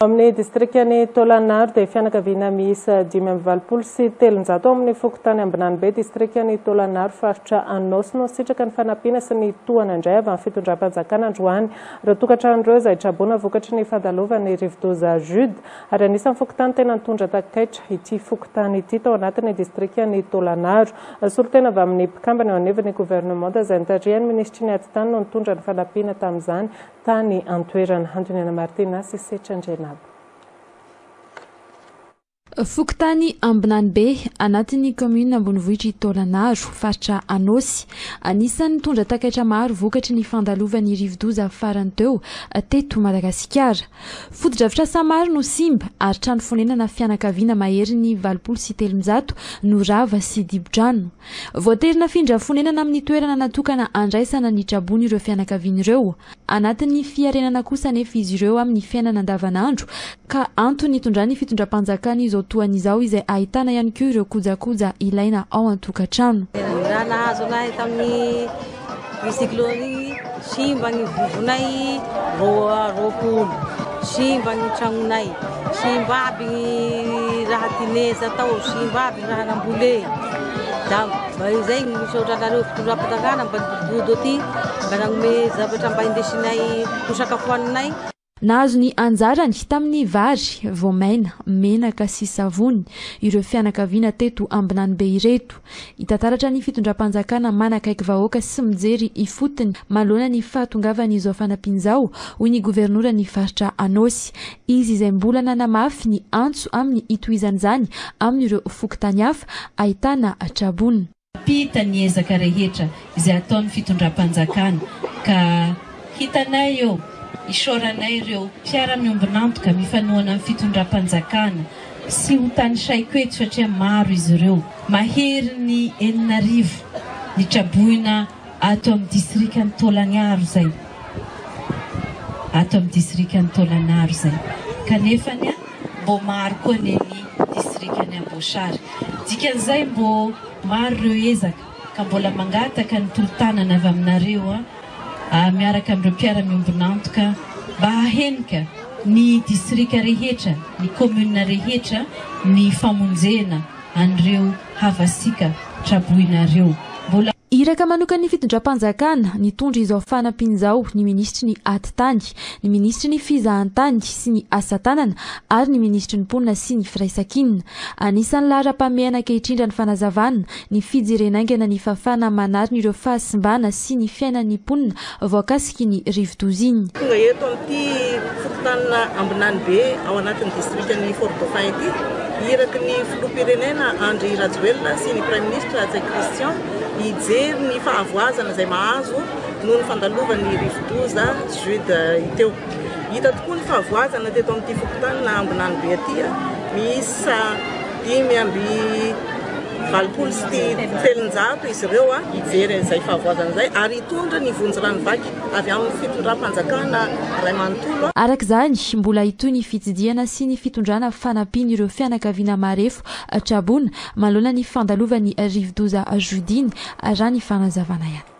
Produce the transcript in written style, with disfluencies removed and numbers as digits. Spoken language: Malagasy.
Ao amin'ny distrikan'i Taolagnaro dia fianakaviana miisa 385 ao amin'ny fokontany Ambinanibe, distrikan'i Taolagnaro, faritra Anôsy no nisitraka ny fanampiana sy ny tohana indray avy amin'ny fitondram-panjakana androany. Ireo tokantrano ireo izay traboina vokatry ny fandalovan'ny rivodoza Jude ary anisan'ny fokontany tena nitondra takaitra ity fokontany ity tao anatin'ny distrikan'i Taolagnaro. Solontena avy amin'ny mpikambana eo anivon'ny governemanta izay notarihan'ny minisitry ny Atitany no nitondra ny fanampiana tamin'izany tany an-toerana. Antoniana Martina sy Setra Andrianabo. Fokontany Ambinanibe, anatin'ny kaominina ambonivohitr'i Taolagnaro, faritra Anôsy. Anisan'ny nitondra takaitra maro vokatry ny fandalovan'ny rivodoza farany teo teto Madagasikara. Fotodrafitrasa maro no simba ary trano fonenana fianakaviana maherin'ny 380 no rava sy dibo-drano. Voatery nafindra fonenana amin'ny toerana natokana handraisana ny traboina ireo fianakaviana ireo. Anatin'ny fiarenana kosa anefa izy ireo amin'ny fiainana andavanandro ka antony nitondran'ny fitondram-panjakana izao tohana izao izay ahitana ihany koa ireo kojakoja ilaina ao an-tokantrano. Ny raha nahazo anay tamin'ny cyclone iny, simba ny vovonay 20, simba ny tragnonay, simba aby ny raha tineza tao, simba aby ny raha nambole. Da mba izay no misaotra anareo fitondram-panjakana mba nibodobodo aty, mba nanome zavatra mba indesinay ho sakafoaninay. Nahazo ny anjarany tamin'ny vary, voamaina, menaka sy savony ireo fianakaviana teto Ambinanibe ireto. Hita taratra ny fitondram-panjakana manakaiky vahoaka sy mijery ifotony manoloana ny fahatongavan'izao fanampiana izao, hoy ny governoran'ny faritra Anôsy. Izy izay mbola nanamafy ny antso amin'ny hitohizan'izany amin'ireo fokontany hafa ahitana traboina. Mampita ny ezaka rehetra izay ataon'ny fitondram-panjakana ka hitanay eo, isaoranay ireo mpiara-miombon'antoka mifanohana amin'ny fitondram-panjakana sy ho tanisaiko eto satria maro izy ireo, maherin'ny 6000 ny traboina ato amin'ny distrikan'i Taolagnaro izay, ato amin'ny distrikan'i Taolagnaro izay, kanefany mbô maro koa anie ny distrikan'i Amboasary. Dikan'izay mbô maro ireo ezaka ka mbola mangataka ny tolo-tanana avy aminareo miaraka amin'ireo mpiara-miombon'antoka mba hahenika ny distrika rehetra, ny commune rehetra ny famonjena an'ireo havasika traboinareo. Mbola. Iraka manokan'ny fitondram-panjakana nitondra izao fanampiana izao ny minisitry ny Atitany, ny minisitry ny Fizahantany sy ny Asa tanana ary ny minisitry ny Mponina sy ny Firaisankina. Anisan'ny laharam-pahamehana ankehitriny raha ny fanazavana, ny fijerena haingana ny fahafahana manarina ireo fahasimbana sy ny fiainan'ny mponina voakasiky ny rivodoza iny. Tonga eto amin'ity fokontanina Ambinanibe ao anatin'ny distrikan'i Fort Dauphin ity, iraky ny filoham-pirenena Andry Rajoelina sy ny praiminisitra Ntsay Christian hijery ny fahavoazana izay mahazo noho ny fandalovan'ny rivodoza Jude teo. Hita tokoa ny fahavoazana teto amin'ity fokontanina Ambinanibe ity, miisa 385 izy ireo hijery an'izay fahavoazana izay ary hitondra ny vonjy rano vaky avy amin'ny fitondram-panjakana iray manontolo. Araka izany, mbola hitohy ny fitsidihana sy ny fitondrana fanampiana ireo fianakaviana marefo traboina manoloana ny fandalovan'ny rivodoza Judy iny, raha ny fanazavana ihany.